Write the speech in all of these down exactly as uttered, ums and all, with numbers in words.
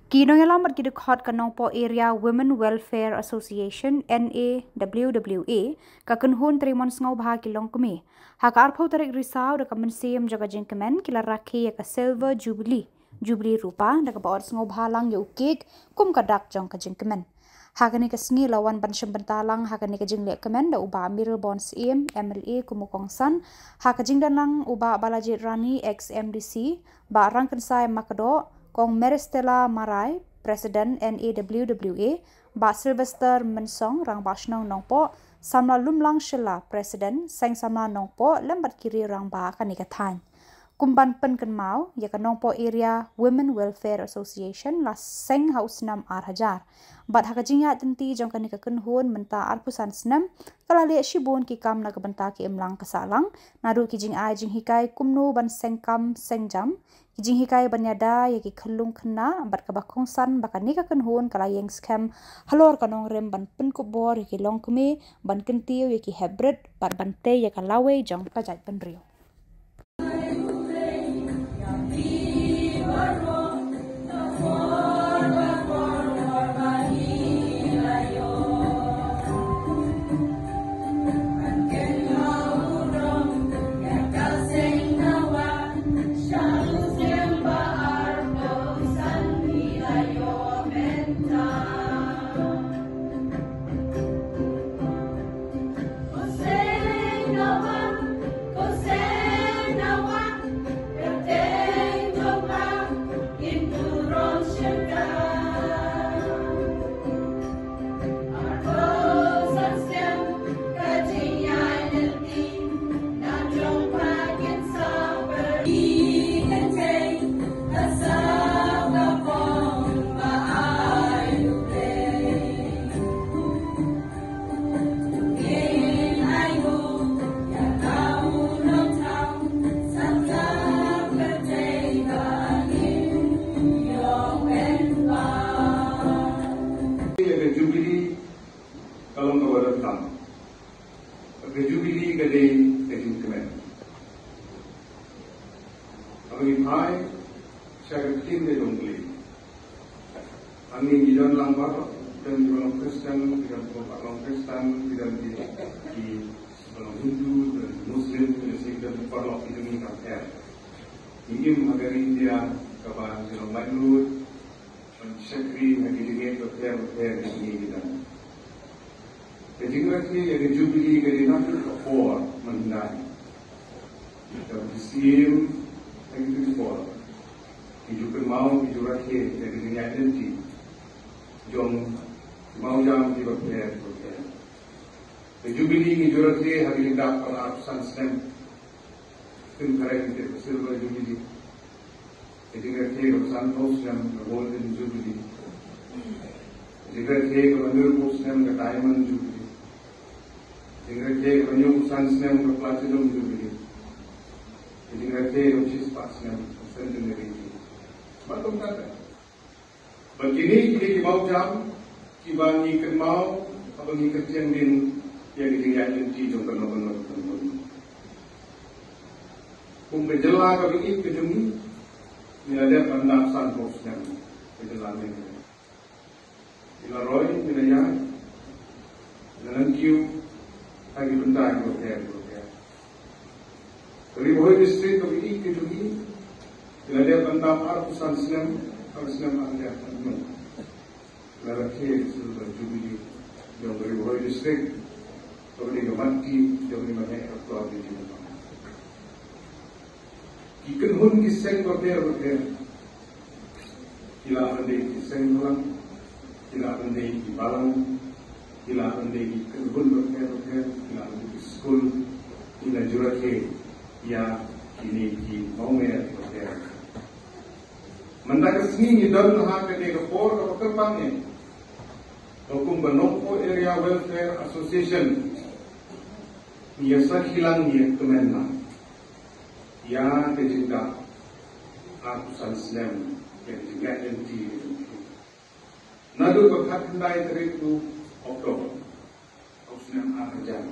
Ki nongïalam bad ki dkhot ka Nongpoh Area Women Welfare Association, N A W W A, ka kynhun trei mon sngewbha ki longkmie ha ka arphew tarik Risaw da ka mynsiem jong ka jingkmen ki la rakhe ïa ka Silver Jubilee, Jubilee Rupa, da kaba ot sngewbha lang ïa u kek kum ka dak jong ka jingkmen. Ha kane ka sngi la wan ban shim bynta lang ha kane ka jingleh kmen da u Bah Mayralborn Syiem, M L A, kum u kongsan. Ha ka jingdon lang u Bah Balajied Rani, ex M D C, Bah Rangkynsai Makdoh, Kong Maristella Marai, President N A W W A, Bah Sylvester Mynsong, Rangbah Shnong Nongpoh, Samla Lumlang Shylla, President Seng Samla Nongpoh, lem bad ki riew rangbah kane ka thaiñ. Kum ban pynkynmaw ïa ka Nongpoh Area Women Welfare Association la seng ha u snem ar hajar. Bad ha ka jingïaid lynti jong kane ka kynhun mynta arphew san snem, ka la leh shibun ki kam na ka bynta ki imlang ka sahlang, naduh ki jingai jinghikai kumno ban seng kam seng jam, ki jinghikai ban ïada ïa ki khyllung khynnah, bad kaba kongsan ba kane ka kynhun ka la ïeng skhem halor ka nongrim ban pynkup bor ïa ki longkmie, ban kyntiew ïa ki hepbrit, bad ban tei ïa ka lawei jong ka jaitbynriew. Ïa ka Jubilee ka long kaba donkam. Ka Jubilee ka dei ka jingkmen. Haba ngi phai sha ka ktien ka jong U Blei, hangne ngi don lang baroh, ki don kiba long Khristan, ki don kiba long Khristan, ki don ki, kiba long Hindu, ki don ki Muslim, ki don ki, ki don ki paralok, ki don ki kam pher. Ngi im ha ka ri India kaba ngi long laitluid, ban shakri ha ki jingngeit bapher bapher jong ngi ki don. Ka jingrakhe ïa ka Jubilee ka dei naduh ka por mynhyndai. Ka mynsiem ha kito ki por ki ju kynmaw, ki ju rakhe ïa ka jingïaid lynti jong ki mawjam kiba pher bapher. Ka Jubilee ngi ju rakhe ha ka jingdap arphew san snem. Phin kren ïa ka Silver Jubilee. Ka jingrakhe kaba sanphew snem ka Golden Jubilee. Ka jingrakhe kaba hynriewphew snem ka Diamond Jubilee. Ka jingrakhe kaba hynñiewphew san snem ka Platinum Jubilee. Ka jingrakhe kaba shispah snem ka Centenary Jubilee. Bad kumta ter. Bad kine ki dei ki mawjam kiba ngi kynmaw haba ngi kyntiang dien ïa ka jingïaid lynti jong kano kano ka kynhun. Kum ka jylla kaba ïeit ka jong ngi, ngi la dep ban dap sanphew snem ka jylla ne ka. Ngi la roi, ngi la ïaid, ngi la nang kiew ha ki bynta kiba pher kiba pher. Ka Ri Bhoi District kaba ïeit ka jong ngi, ngi la dep ban dap arphew san snem ha ka snem ar hajar arphew hynñiew. Ngi la rakhe ïa ka Silver Jubilee jong ka Ri Bhoi District kaba dei ka matkti jong ngi ban heh ka khlor ka jingim. Ki kynhun ki seng bapher bapher, ki lah ban dei ki seng bhalang, ki lah ban dei ki balang, ki lah ban dei ki kynhun bapher bapher, ki lah ban dei ki skul, ki la ju rakhe ïa kine ki mawmer bapher. Mynta ka sngi ngi don ha kane ka por kaba kyrpang eh, ba kum ka Nongpoh Area Welfare Association ngi ïa sakhi lang, ngi ïa kmen lang ïa ka jingdap arphew san snem ïa ka jingïaid lynti ka jong ngi. Naduh ka khatkhyndai tarik u October ha u snem ar hajar,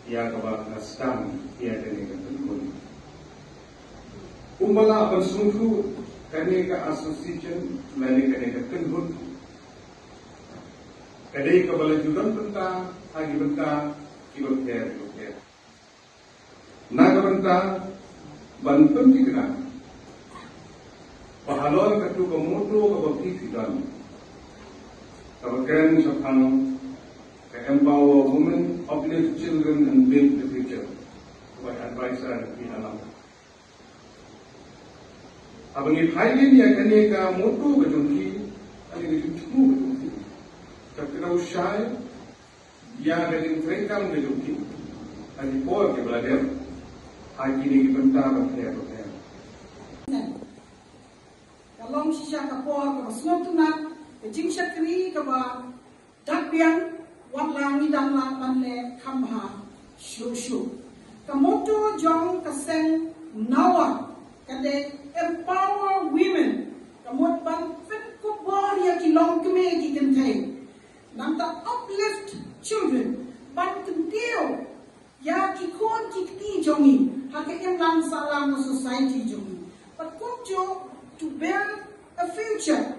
ïa kaba nga sdang ïa kane ka kynhun. Kumba la pynsngewthuh Kane ka association lane kane ka kynhun ka dei kaba la ju don bynta ha ki bynta kiba pher kiba pher. Na ka bynta ban pynthikna ba halor katu ka motto kaba phi phi don, kaba kren shaphang ka empower women, uplift children and build the future, kaba advisor phi ha lang. Haba ngi phai lynti ïa kane ka motto ka jong ki, kane ka jingthmu ka jong ki, ka kdew shai ïa ka jingtrei kam ka jong ki ha ki por kiba la dep ha kine ki bynta bapher bapher. Ka long shisha ka por kaba sngewtynnat, ka jingshakri kaba dak biang, wat la ngi dang lah ban leh kham bha shuh shuh. Ka motto jong ka seng NAWA ka dei empower women, ka mut ban pynkupbor ïa ki longkmie ki kynthei. Nangta uplift children, ban kyntiew ïa ki khun ki kti jong ngi ha ka imlang sahlang ka society jong ngi. Bad kumjuh to build a future,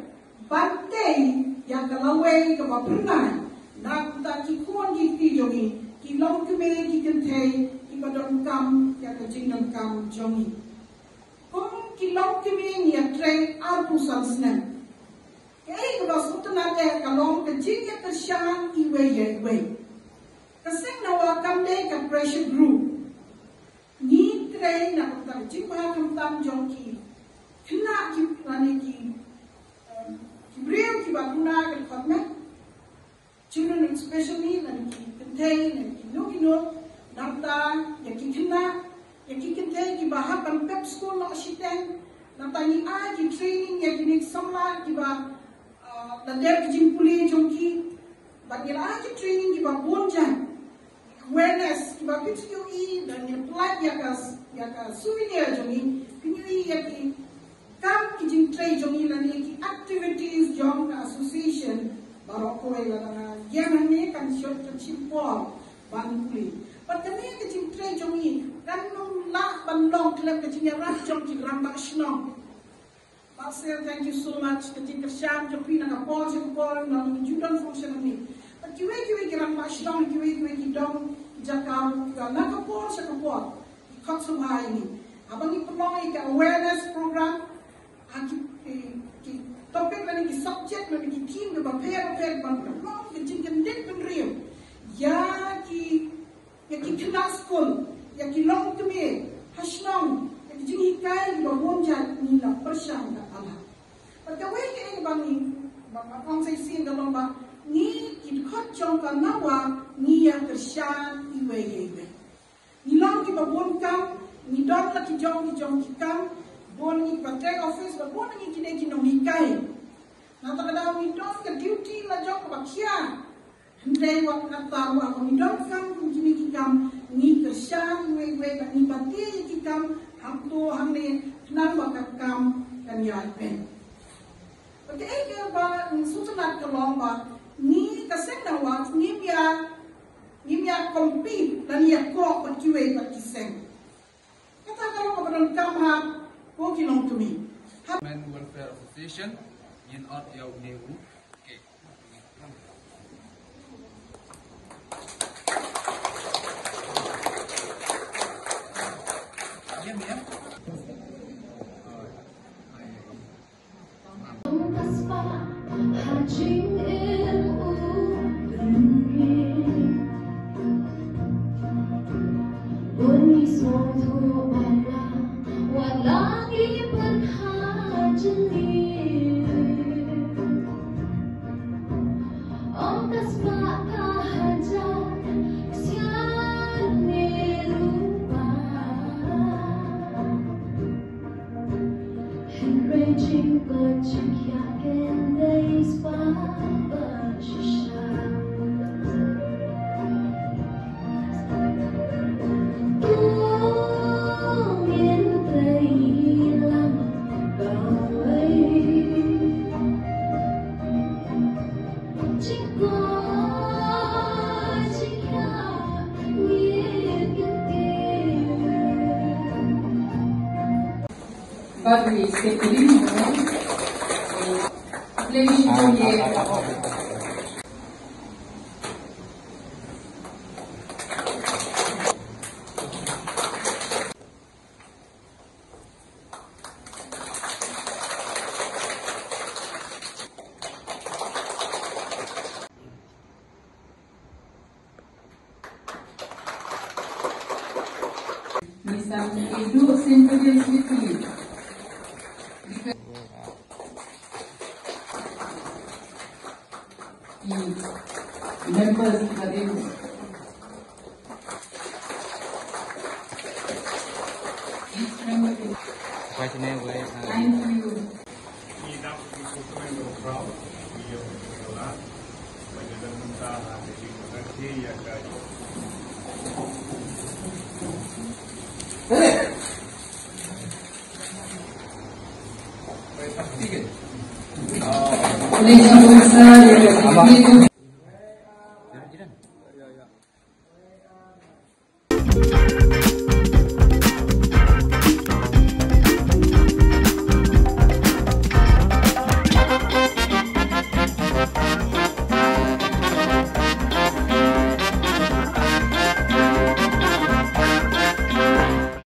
ban tei ïa ka lawei kaba phyrnai na ka bynta ki khun ki kti jong ngi, ki longkmie ki kynthei kiba donkam ïa ka jingdonkam jong ngi. Kum ki longkmie ngi ïatrei arphew san snem. Kaei kaba sngewtynnat eh ka long ka jingïakyrshan iwei ïa iwei. Ka seng NAWA kam dei ka pressure group. Ngi trei na ka bynta ka jingbha khamtam jong ki khynnah ki lane ki, em, ki briew kiba duna ka dkhot met, children with special need, lane ki kynthei, lane ki no ki no, nangta ïa ki khynnah, ïa ki kynthei kiba hap ban pep skul noh shiteng, nangta ngi ai ki training ïa kine ki samla kiba, ah, la dep ki jingpule jong ki, bad ngi la ai ki training kiba bun jait, awareness kiba phi ïohi, lane pynlait ïa ka, ïa ka souvenir jong ngi, phi ïohi ïa ki kam ki jingtrei jong ngi lane ki activities jong ka association baroh kawei. Lada nga ïeng hangne kan shot kan shim por ban pule. Bad kane ka jingtrei jong ngi kan ym lah ban long khlem ka jingïarap jong ki rangbah shnong. Bah Sel, thank you so much. Ka jingkyrshan jong phi na ka por sha ka por, na ka jingdon function hangne. Bad kiwei kiwei ki rangbah shnong, kiwei kiwei ki dong jaka, na ka por sha ka por ki khot sngewbha ïa ngi. Haba ngi pynlong ïa ka awareness program, ha ki, ki, ki topic lane ki subject lane ki theme kiba pher bapher, ban pynlong ka jingkyndit bynriew ïa ki, ïa ki khynnah skul, ïa ki longkmie ha shnong, ïa ki jinghikai kiba bun jait, ngi la pyrshang da Allah. Bad kawei kaei kaba ngi, ba, ba ong sa shisien ka long ba ngi ki dkhot jong ka NAWA ngi ïakyrshan iwei ïa iwei. Ngi long kiba bun kam, ngi don la ki jong ki jong ki kam, bun ngi kiba trei office, bad bun ngi kine ki nonghikai. Nangta ka daw ngi don ka duty la jong kaba khia. Hynrei wat nangta ruh haba ngi don kam kum kine ki kam, ngi kyrshan iwei iwei bad ngi batai ïa ki kam hangto hangne khnang ba ka kam kan ïaid beit. Bad kaei kaba sngewtynnat ka long ba ngi ka seng NAWA ngim ïa, ngim ïa compete lane ïakob bad kiwei pat ki seng. Kata ka long kaba donkam ha ko ki longkmie. Ha Women Welfare Association, ngin ot ïa une u. Okay. Ïa, ïa. Members, thank you.